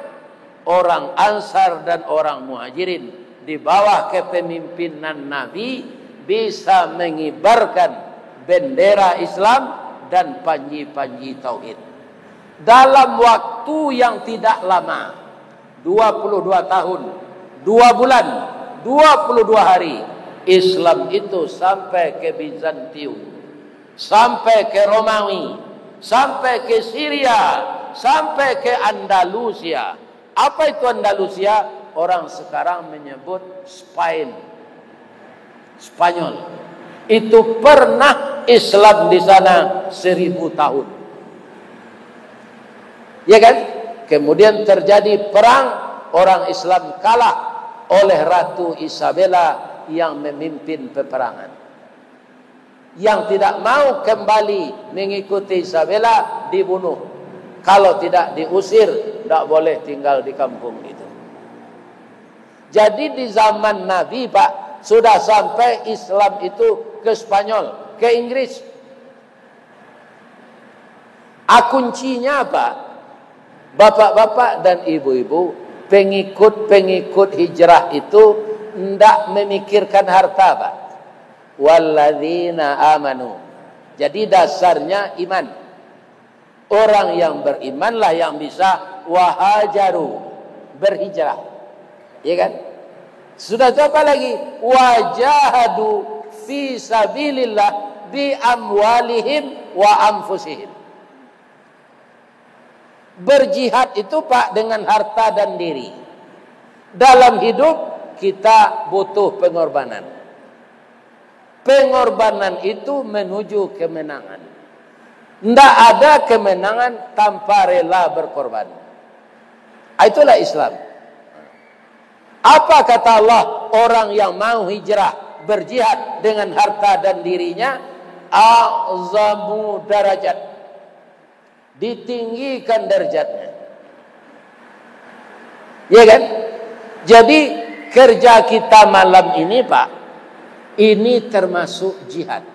orang Ansar dan orang Muhajirin di bawah kepemimpinan Nabi bisa mengibarkan bendera Islam dan panji-panji tauhid. Dalam waktu yang tidak lama, dua puluh dua tahun, dua bulan, dua puluh dua hari, Islam itu sampai ke Bizantium, sampai ke Romawi, sampai ke Syria, sampai ke Andalusia. Apa itu Andalusia? Orang sekarang menyebut Spain, Spanyol. Itu pernah Islam di sana seribu tahun. Ya kan? Kemudian terjadi perang, orang Islam kalah oleh Ratu Isabella yang memimpin peperangan. Yang tidak mau kembali mengikuti Isabella dibunuh. Kalau tidak diusir, tidak boleh tinggal di kampung itu. Jadi di zaman Nabi, Pak, sudah sampai Islam itu ke Spanyol, ke Inggris. A, kuncinya apa? Bapak-bapak dan ibu-ibu, pengikut-pengikut hijrah itu ndak memikirkan harta, Pak. Walladzina amanu. Jadi dasarnya iman. Orang yang berimanlah yang bisa wahajaru, berhijrah. Ya kan? Sudah tu apa lagi? Wajahadu fi sabilillah bi amwalihim wa anfusihim. Berjihad itu, Pak, dengan harta dan diri. Dalam hidup, kita butuh pengorbanan. Pengorbanan itu menuju kemenangan. Ndak ada kemenangan tanpa rela berkorban. Itulah Islam. Apa kata Allah, orang yang mau hijrah, berjihad dengan harta dan dirinya, a'zamu darajat. Ditinggikan darjatnya. Ya kan? Jadi, kerja kita malam ini, Pak, ini termasuk jihad.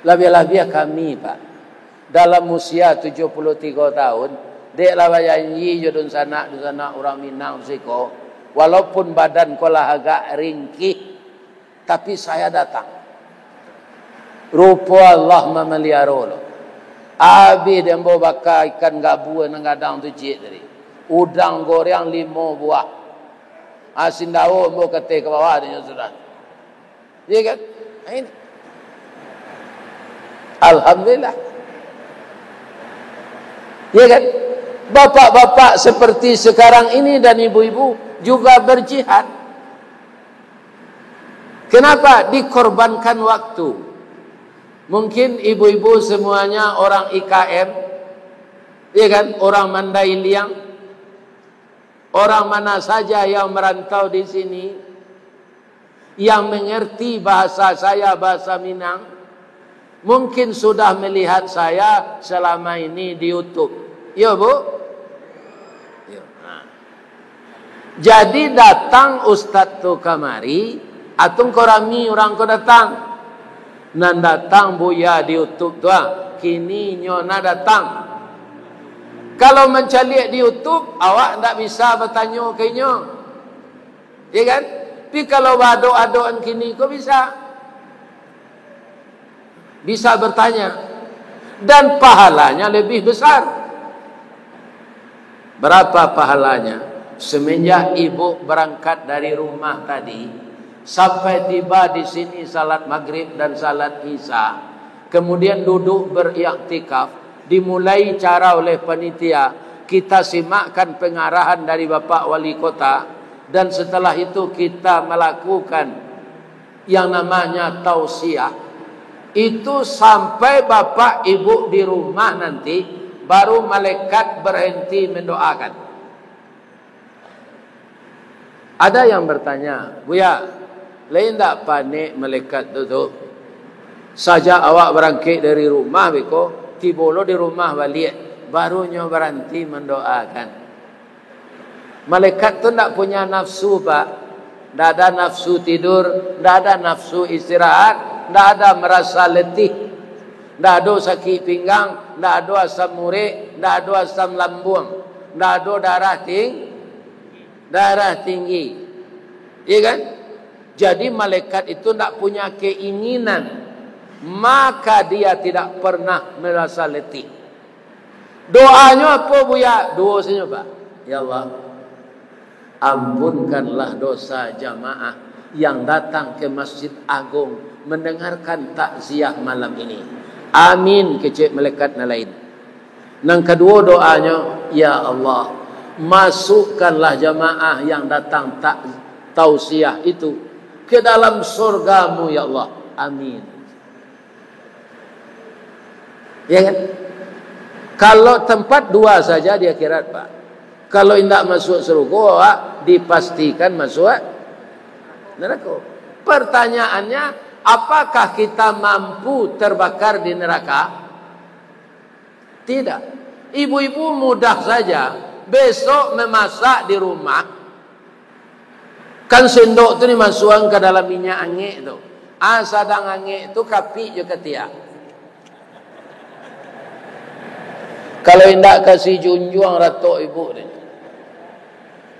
Labiah-labiah kami, Pak. Dalam usia tujuh puluh tigo tahun, dek lah bajanji jo dunsanak-dunsanak urang Minang siko, walaupun badan ko lah agak ringkih, tapi saya datang. Rupo Allah mamaliaro lo. Abih dek ambo baka ikan gabua nan gadang tu ciek tadi. Udang goreng limo buah. Asin daun ambo kateh ka bawah dek nyo sudah. Iya kan? Nah, ini. Alhamdulillah. Iya kan? Bapak-bapak seperti sekarang ini dan ibu-ibu juga berjihad. Kenapa? Dikorbankan waktu. Mungkin ibu-ibu semuanya orang I K M, iya kan? Orang Mandai Liang. Orang mana saja yang merantau di sini, yang mengerti bahasa saya, bahasa Minang, mungkin sudah melihat saya selama ini di YouTube. Yo, Bu? Yo. Nah. Jadi, datang ustaz tu kamari, atau ko rami urang ko datang. Nan datang Buya di YouTube tu, ah, kini nyo nak datang. Kalau mancaliak di YouTube, awak ndak bisa batanyo ka inyo. Iya kan? Tapi kalau baadok-adokan kini ko bisa. Bisa bertanya. Dan pahalanya lebih besar. Berapa pahalanya? Semenjak ibu berangkat dari rumah tadi, sampai tiba di sini salat maghrib dan salat isya, kemudian duduk beriktikaf, dimulai cara oleh panitia, kita simakkan pengarahan dari Bapak Wali Kota, dan setelah itu kita melakukan yang namanya tausiah, itu sampai bapak ibu di rumah nanti, baru malaikat berhenti mendoakan. Ada yang bertanya, "Buya, lai ndak panek malaikat tu, tu? Sajak awak barangkek dari rumah beko, tibo lo di rumah baliak, baru nyo baranti mandoakan." Malaikat tu ndak punya nafsu, Pak. Ndak ada nafsu tidur, ndak ada nafsu istirahat, ndak ada merasa letih. Ndak ado sakik pinggang, ndak ado asam urek, ndak ado asam lambuang, ndak ado darah ting-, darah tinggi. Iya kan? Jadi malaikat itu ndak punya keinginan, maka dia tidak pernah merasa letih. Doanyo apo, Buya? Duo sajo, Pak. Ya Allah, ampunkanlah dosa jamaah yang datang ke Masjid Agung mendengarkan takziah malam ini. Amin, kecek malaikat nan lain. Nan kaduo doanyo, "Ya Allah, masukkanlah jamaah yang datang tak-, tausiah itu ke dalam surga-Mu, ya Allah. Amin." Ya kan? Kalau tempat dua saja di akhirat, Pak. Kalau indak masuk surga, awak dipastikan masuk neraka. Pertanyaannya, apakah kita mampu terbakar di neraka? Tidak. Ibu-ibu mudah saja. Besok memasak di rumah, kan sendok tu dimasukkan ke dalam minyak angek tu. Ah, sadang angek tu, kapik jo katiak. Kalau indak, kasih junjuang ratok ibu tu.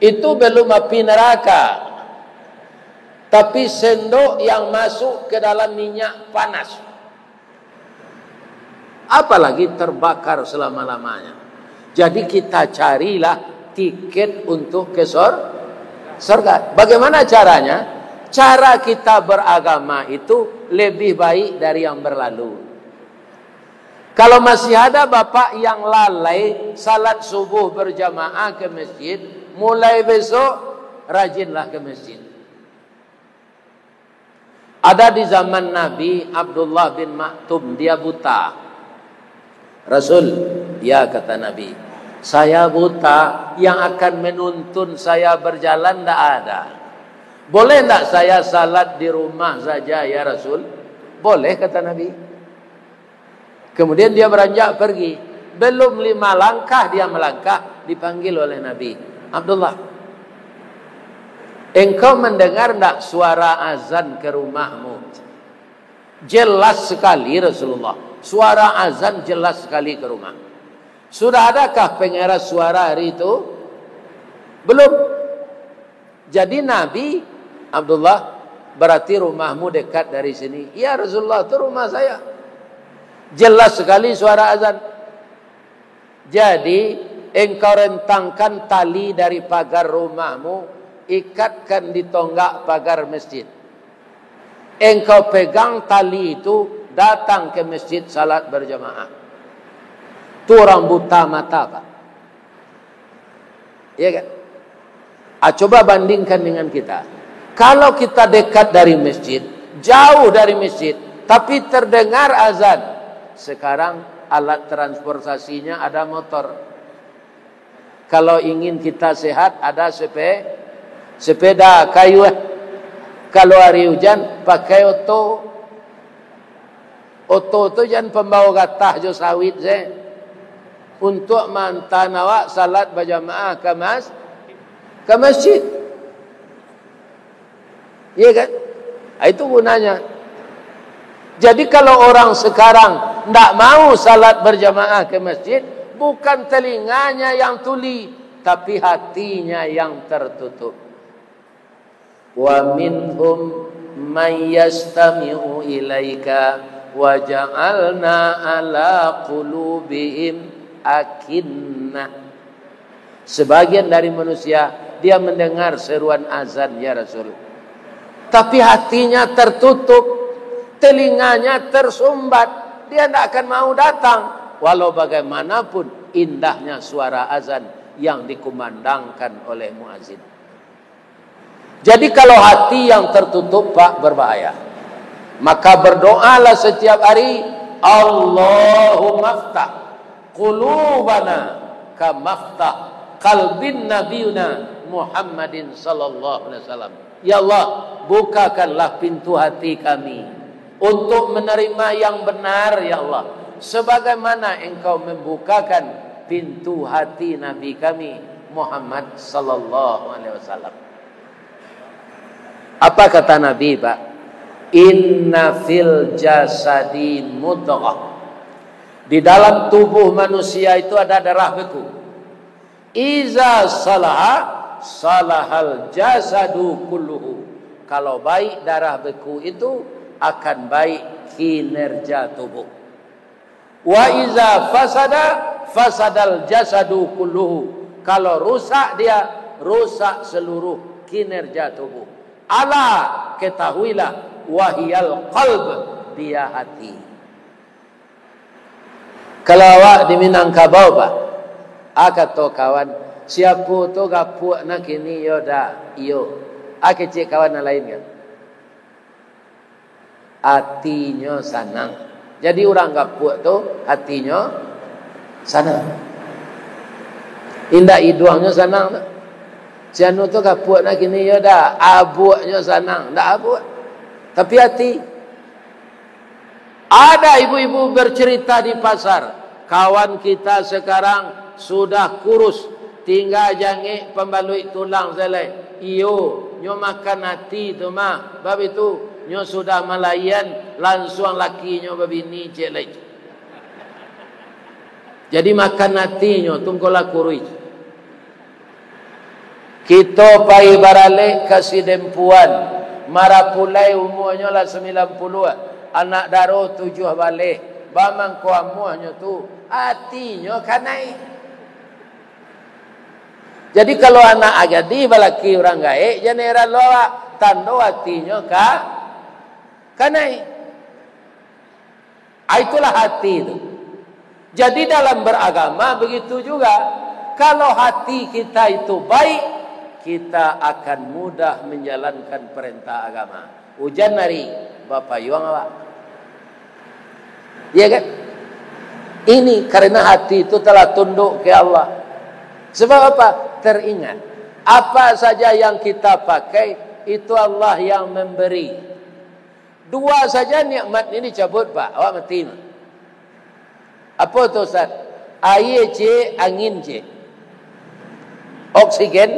Itu belum api neraka. Tapi sendok yang masuk ke dalam minyak panas. Apalagi terbakar selama-lamanya. Jadi kita carilah tiket untuk ke sor-, sorga. Bagaimana caranya? Cara kita beragama itu lebih baik dari yang berlalu. Kalau masih ada bapak yang lalai salat subuh berjamaah ke masjid, mulai besok rajinlah ke masjid. Ada di zaman Nabi, Abdullah bin Maktum, dia buta. "Rasul, ya," kata Nabi, "saya buta, yang akan menuntun saya berjalan ndak ada. Boleh ndak saya salat di rumah saja, ya Rasul?" "Boleh," kata Nabi. Kemudian dia beranjak pergi. Belum lima langkah dia melangkah, dipanggil oleh Nabi, "Abdullah, engkau mendengar ndak suara azan ke rumahmu?" "Jelas sekali, Rasulullah." Suara azan jelas sekali ke rumah. Sudah adakah pengeras suara hari itu? Belum. Jadi Nabi, "Abdullah, berarti rumahmu dekat dari sini." "Ya Rasulullah, itu rumah saya. Jelas sekali suara azan." Jadi, engkau rentangkan tali dari pagar rumahmu, ikatkan di tonggak pagar masjid. Engkau pegang tali itu, datang ke masjid salat berjamaah. Tu orang buta mata, Pak. Iya kan? Ah, coba bandingkan dengan kita. Kalau kita dekat dari masjid, jauh dari masjid, tapi terdengar azan. Sekarang alat transportasinya ada motor. Kalau ingin kita sehat, ada sepe-, sepeda kayu, eh. Kalau hari hujan, pakai oto. Oto tu jan pambawa gatah jo sawit se. Untuak maanta awak salat bajamaah ka mas-, ka masjid. Iya kan? Ah, itu gunanya. Jadi, kalau orang sekarang ndak mau salat berjamaah ke masjid, bukan telinganya yang tuli, tapi hatinya yang tertutup. "Wa minhum may yastami'u ilaika wa ja'alna ala qulubihim akinnah." Sebagian dari manusia, dia mendengar seruan azan, ya Rasul. Tapi hatinya tertutup, telinganya tersumbat, dia tidak akan mau datang. Walau bagaimanapun indahnya suara azan yang dikumandangkan oleh muazin. Jadi, kalau hati yang tertutup, Pak, berbahaya. Maka berdoalah setiap hari, "Allahumma ftah qulubana kama ftah qalbin nabiyuna Muhammadin sallallahu alaihi wasallam." Ya Allah, bukakanlah pintu hati kami untuk menerima yang benar, ya Allah, sebagaimana Engkau membukakan pintu hati Nabi kami Muhammad sallallahu alaihi wasallam. Apa kata Nabi, Pak? "Inna fil jasadi mudghah." Di dalam tubuh manusia itu ada darah beku. "Iza salaha, salahal jasadu kulluhu." Kalau baik darah beku itu, akan baik kinerja tubuh. "Wa iza fasada, fasadal jasadu kulluhu." Kalau rusak dia, rusak seluruh kinerja tubuh. Ala, ketahuilah, wahiyal qalb, dia hati. Kalau awak di Minangkabau, Pak, a kato kawan, "Siapo tu gapuak nan kini, yo dak?" "Iyo." A kecek kawan nan lain kan? Atinyo sanang. Jadi, urang gapuak tu atinyo sanang. Indak iduangnyo sanang tu. Si anu tu gapuak nan kini, yo dak? Abuaknyo sanang, ndak abuak. Tapi ati. Ada ibu-ibu bercerita di pasar, "Kawan kita sekarang sudah kurus, tingga jangek pambaluik tulang sajo lai." "Iyo, nyo makan ati tu mah, bab itu, nyo sudah malayan, lansuang lakinyo babini ciek lai." Jadi, makan atinyo tu ngko lah kuruih. Kito pai baralek ka si Dempuan, marapulai umuanyo lah sambilan puluah, anak daro tujuah baleh, bamangko amuahnyo tu, atinyo kanai. Jadi, kalau anak gadih balaki urang gaek, jan heran lo awak, tando atinyo ka, kanai. Ah, itulah hati tu. Jadi, dalam beragama begitu juga. Kalau hati kita itu baik, kita akan mudah menjalankan perintah agama. Ujan hari, bapayuang awak. Iya kan? Ini karena hati itu telah tunduk ke Allah. Sebab apa? Teringat, apa saja yang kita pakai, itu Allah yang memberi. Dua saja nikmat ni dicabut, Pak, awak mati mah. Apo tu, Ustaz? Aia ciek, angin ciek. Oksigen,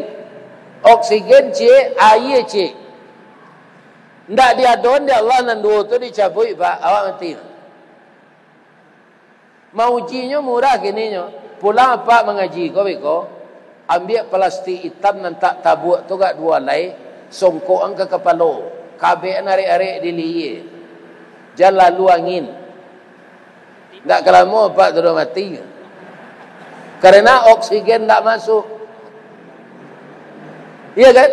oksigen ciek, aia ciek. Ndak diadoan dek Allah nan duo tu dicabuik, Pak, awak mati mah. Maujinyo murah kininyo. Pulang apak mangaji ko beko, ambiak palastik itam nan tak tabuak tu agak duo alai, songkokan ka kapalo, kabek an arek-arek di lihia. Jan lalu angin. Ndak ka lamo apak tu doh mati. Karena oksigen ndak masuk. Iya kan?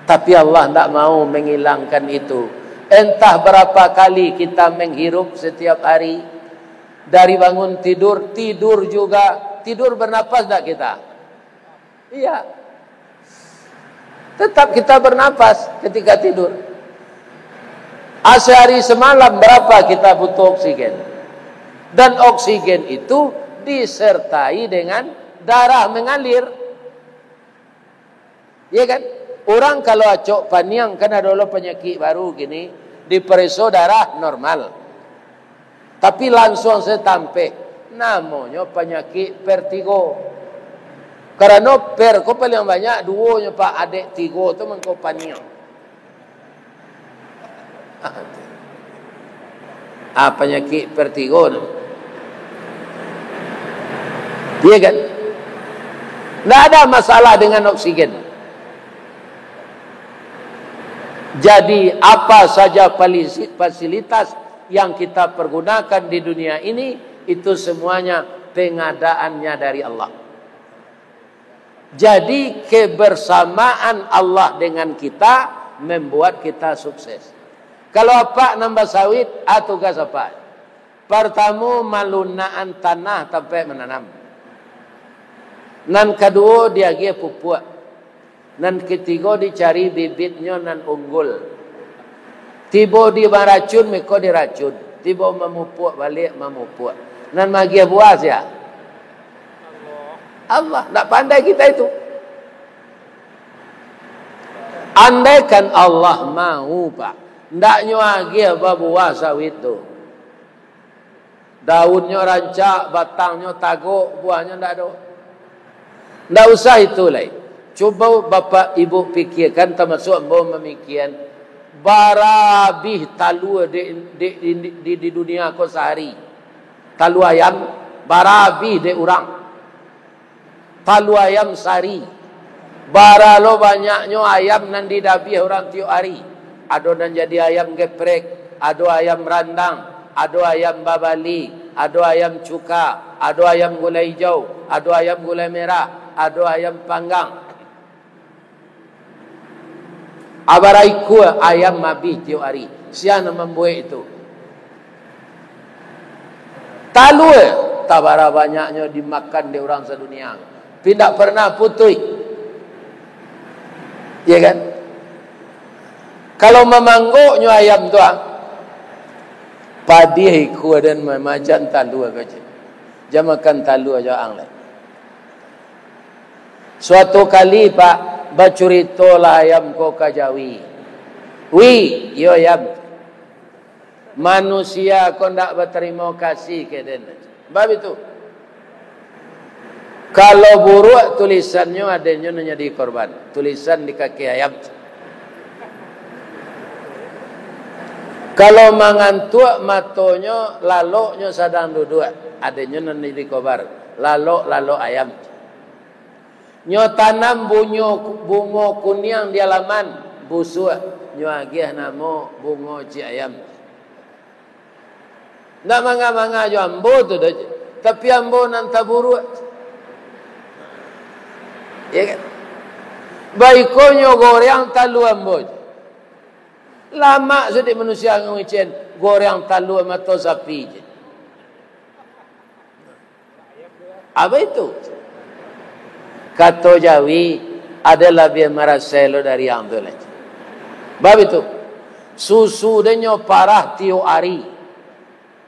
Tapi Allah ndak mau menghilangkan itu. Entah berapa kali kita menghirup setiap hari, dari bangun tidur, tidur juga, tidur bernapas ndak kita? Iya. Tetap kita bernapas ketika tidur. Ah, sehari semalam berapa kita butuh oksigen? Dan oksigen itu disertai dengan darah mengalir. Iya kan? Orang kalau acok paniang, kan ado lo panyakik baru kini, dipareso darah normal. Tapi lansuang se tampek, namonyo panyakik vertigo. Karano ver ko paling banyak duonyo, Pak, adek tigo tu mangko paniang. Ah, panyakik vertigo tu. Iya kan? Ndak ada masalah dengan oksigen. Jadi, apa saja falisi-, fasilitas yang kita pergunakan di dunia ini, itu semuanya pengadaannya dari Allah. Jadi, kebersamaan Allah dengan kita membuat kita sukses. Kalau apak nambah sawit, ah, tugas apak. Partamo, malunakan tanah tampek mananam. Nan kaduo, diagiah pupuak. Nan katigo, dicari bibitnyo nan unggul. Tibo di maracun, mako diracun. Tibo mamupuak baliak, mamupuak. Nan magiah buah sia? Allah. Ndak pandai kita itu. Andaikan Allah mau, Pak, ndak nyo agiah babuah sawit tu. Daunnyo rancak, batangnyo tagok, buahnyo ndak ado. Ndak usah itu lai. Cubo Bapak Ibu pikirkan, tamasuak ambo mamikian, bara abih talua di, di, di, di, di dunia ko sahari. Talua ayam, bara abih dek urang. Talua ayam sari. Bara lo banyaknyo ayam nan didabiah urang tiok ari. Ado nan jadi ayam geprek, ado ayam randang, ado ayam babali, ado ayam cuka, ado ayam gulai ijau, ado ayam gulai merah, ado ayam panggang. Abaraikua ayam mabih tiok ari. Sia nan mambuek itu? Talua, tabara banyaknyo dimakan dek urang sadunia. Tapi indak pernah putuih. Iya kan? Kalau mamanggoknyo ayam tu, ah, padiah ikua den mamajan talua ko cek. Jan makan talua jo ang lai. Suatu kali, Pak, bacuritolah ayam ko ka jawi. "Wi, iyo ayam, manusia ko ndak batarimo kasih ka den." Bab itu. Kalau buruak tulisannyo, adennyo nan jadi korban. Tulisan di kaki ayam. Kalau mangantuak matonyo, laloknyo sadang duduak, adennyo nan jadi korban. Lalok-lalok ayam. Nyo tanam bunyo, bungo kuniang di alaman, busuak, nyo agiah namo bungo cik ayam. Ndak manga-manga jo ambo tu doh, tapi ambo nan taburuak. Ya kan? Baiko nyo goreang talua ambo. Lamak sudah manusia ngicen, goreang talua mato sapi je. Apa itu? Kato jawi, ado labiah marasai lo dari ang tu lai. Bab itu, susu den nyo parah tiok ari.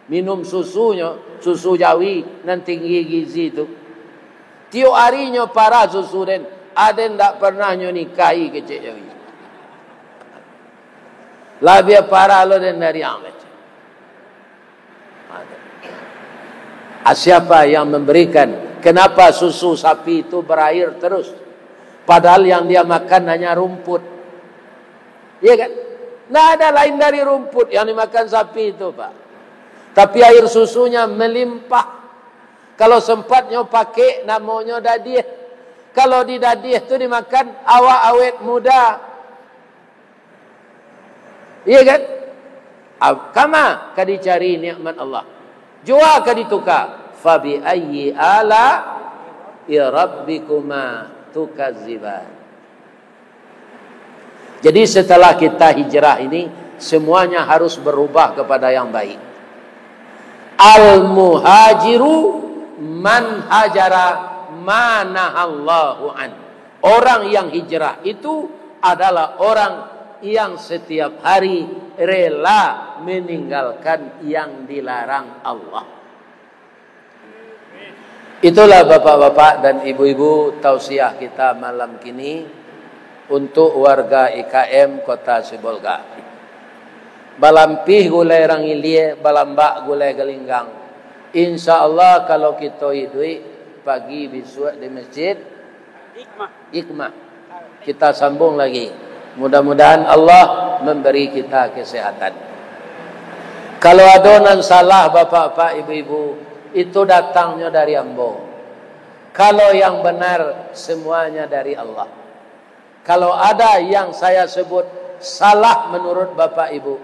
Minum susunyo, susu jawi nan tinggi gizi tu. Tiok ari nyo parah susu den, aden ndak pernah nyo nikahi kecek jawi. Labiah parah lo den dari ang kecek. Ah, siapa yang memberikan? Kenapa susu sapi itu berair terus? Padahal yang dia makan hanya rumput. Iya kan? Nggak ada lain dari rumput yang dimakan sapi itu, Pak. Tapi air susunya melimpah. Kalau sempat nyo pakai, namonyo dadiah. Kalau di dadiah tu dimakan, awak awet muda. Iya kan? Ab-, kama ka dicari nikmat Allah. Jua ka ditukar. Fabi ayyi ala'i rabbikuma tukadziban. Jadi, setelah kita hijrah ini, semuanya harus berubah kepada yang baik. Al-muhajiru man hajara ma nahallahu an. Orang yang hijrah itu adalah orang yang setiap hari rela meninggalkan yang dilarang Allah. Itulah, bapak-bapak dan ibu-ibu, tausiah kita malam kini untuk warga I K M Kota Sibolga. Balampih gulai rang ilie, balambak gulai galinggang. Insya Allah, kalau kito iduik, pagi bisuak di masjid Hikmah. Kita sambung lagi. Mudah-mudahan Allah memberi kita kesehatan. Kalau ado nan salah, bapak-bapak, ibu-ibu, itu datangnyo dari ambo. Kalau yang benar, semuanya dari Allah. Kalau ada yang saya sebut salah menurut bapak ibu,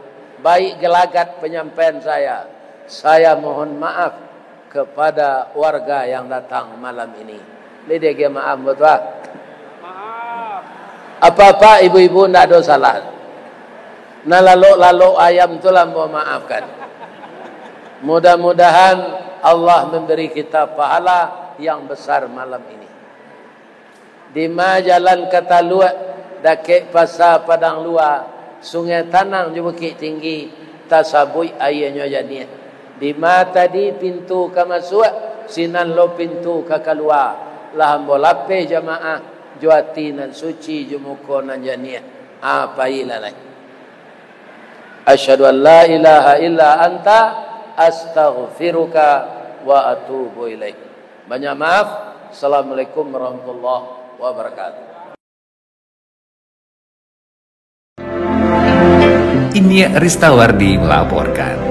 baik gelagat penyampaian saya, saya mohon maaf kepada warga yang datang malam ini. Ni dia maaf, betul, ah? Maaf. Apa-apa, ibu-ibu, ndak ada salah. Nah, lalok-lalok ayam tu lah, mohon maafkan. Mudah-mudahan Allah memberi kita pahala yang besar malam ini. Dima jalan ka Taluak, dakek Pasa Padang Lua, Sungai Tanang jo Bukik Tinggi, tasabuik aianyo janiah. Dima tadi pintu ka masuak, sinan lo pintu ka kalua. Lah ambo lapeh jamaah, jo ati nan suci, jo muko nan janiah. Ah, pailah lai. Asyhadu an la ilaha illa anta, astaghfiruka wa atubu ilaik. Banyak maaf. Assalamualaikum warahmatullahi wabarakatuh. Inyiak Ristawardi melaporkan.